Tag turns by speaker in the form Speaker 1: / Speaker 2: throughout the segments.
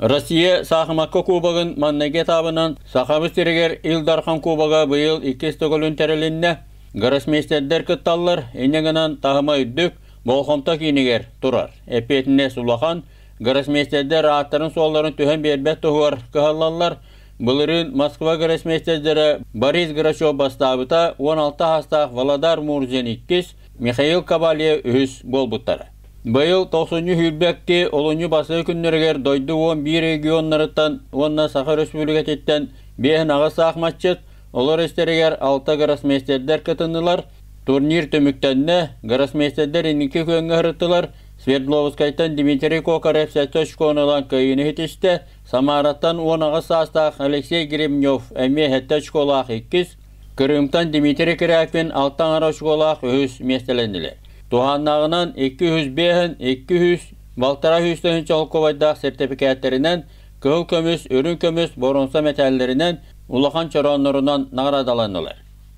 Speaker 1: Россия саахымакка кубогын манныгы этабынан Сахабыт сиригэр Ил Дархан Кубога быйыл иккис төгүлүн тэрилиннэ. Гроссмейстердэр кытталлар, инньэ гынан таһыма үрдүк, болҕомто киинигэр турар. Эппиэтинэс улахан, гроссмейстердэр ааттарын-суолларын түһэн биэрбэт туһугар кыһаллаллар. Былырыын Москва гроссмейстердэрэ Борис Грачев бастаабыта, 16 саастаах Володар Мурзин иккис, Михаил Кавалье үһүс буолбуттара. Быйыл тохсунньу сүүрбэкки олунньу бастакы күннэригэр дойду 11 регионнарыттан уонна Саха Өрөспүүбүлүкэтиттэн 58 саахыматчыт, олор истэригэр алта гроссмейстердэр кытыннылар. Турнир түмүктэннэ, гроссмейстердэр инники күөҥҥэ сырыттылар. Свердловскайтан Дмитрий Кокарев сэттэ очкону ылан кыайыыны ситистэ, Самараттан 18 саастаах Алексей Гребнев эмиэ сэттэ очколаах иккис, Крымтан Дмитрий Кряквин алта аҥар очколаах үһүс миэстэлэннилэр. Туһааннааҕынан 205 200 1,5 тыһыынча солкуобайдаах сэртипикээттэринэн, кыһыл көмүс, үрүҥ көмүс, боруонса мэтээллэринэн, улахан чорооннорунан наҕараадаланнылар.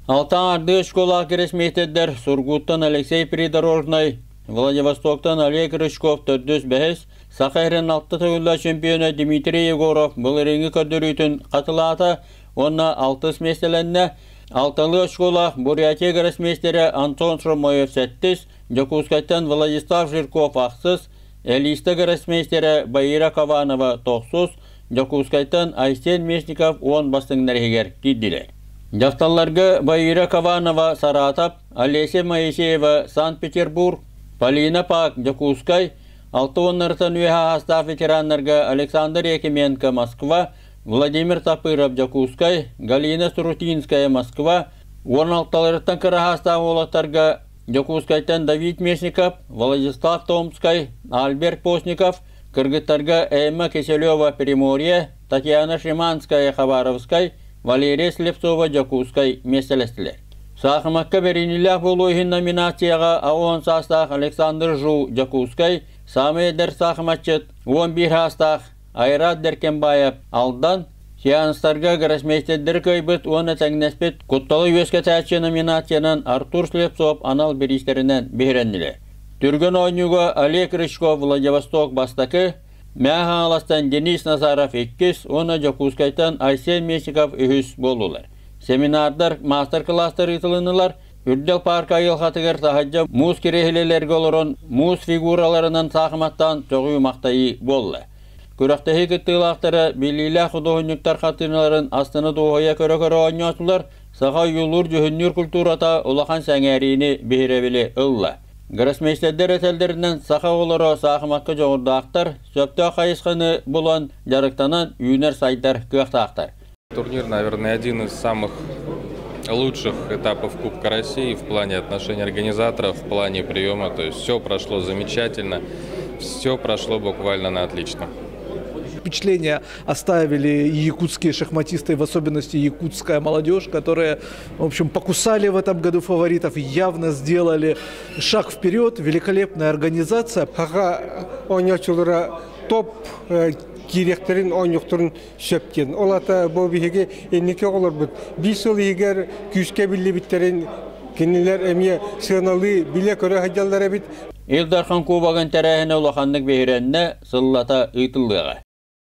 Speaker 1: Алта аҥардыы очколаах гроссмейстердэр Сургуттан Алексей Придорожнай, Владивостоктан Олег Рычков төрдүс бэһис, Саха сирин алта төгүллээх чемпиона Дмитрий Егоров былырыыҥҥы көрдөрүүтүн хатылаата уонна алтыс миэстэлэннэ. Алталыы очколаах Бурятия гроссмейстерэ Антон Шромоев сэттис, Дьокуускайтан Владислав Жирков ахсыс, Элиста гроссмейстерэ Баира Кованова тохсус, Дьокуускайтан Айсен Местников уон бастыҥнар иһигэр киирдилэр. Дьахталларга Баира Кованова Саратов, Олеся Моисеева Санкт-Петербург, Полина Пак Дьокуускай, алта уоннарыттан үөһэ аастаах ветераннарга Александр Якименко Москва, Владимир Тапыров Дьокуускай, Галина Струтинская Москва, 16-ларыттан кыра саастаах уолаттарга Дьокуускайтан Давид Местников, Владислав Томскай, Альберт Постников, кыргыттарга Эмма Киселева Приморье, Татьяна Шиманская Хабаровскай, Валерия Слепцова Дьокуускай миэстэлэстилэр. Саахымакка бэриниилээх буолуу иһин номинацияҕа 10 саастаах Александр Жу Дьокуускай, саамай эдэр саахыматчыт 11 саастаах Айрат Дэркембаев Алдан, сеанстарга гроссмейстердэри кыайбыт уонна тэҥнэспит кутталы үөскэтээччи номинациянан Артур Слепцов анал бириистэринэн биһирэннилэр. Түргэн оонньууга Олег Рычков Владивосток бастакы, Мэҥэ Хаҥаластан Денис Назаров иккис уонна Дьокуускайтан Айсен Местников үһүс буоллулар. Семинардар, маастар-кылаастар ыытылыннылар. Үрдэл паарка айылҕатыгар таһырдьа муус кириэһилэлэргэ олорон муус фигураларынан саахыматтаан сөҕүү-махтайыы буолла. Күрэхтэһии кыттыылаахтара биллиилээх худуоһунньуктар хартыыналарын астына дуоһуйа көрө-көрө оонньоотулар, саха ойуулуур-дьүһүннүүр культурата улахан сэҥээриини биһирэбили ылла. Гроссмейстердэр этэллэринэн саха оҕолоро саахымакка дьоҕурдаахтар, сөптөөх хайысханы булан дьарыктанан үүнэр-сайдар кыахтаахтар.
Speaker 2: Турнир, наверное, один из самых лучших этапов Кубка России в плане отношений организаторов, в плане приема. То есть все прошло замечательно, все прошло буквально на отлично.
Speaker 3: Впечатление оставили и якутские шахматисты, в особенности якутская молодежь, которые, в общем, покусали в этом году фаворитов, явно сделали шаг вперед. Великолепная организация.
Speaker 4: Саха оонньооччулара топ киириэхтэрин оонньуохтарын сөп диэн. Ол аата бу биһиги инники оҕолорбут биир сыл иһигэр күүскэ биллибиттэрин кинилэр эмиэ сыаналыы билэ-көрө сылдьаллар эбит.
Speaker 1: Ил Дархан Кубогын тэрээһинэ улаханнык биһирэннэ, сыллата ыытыллыаҕа.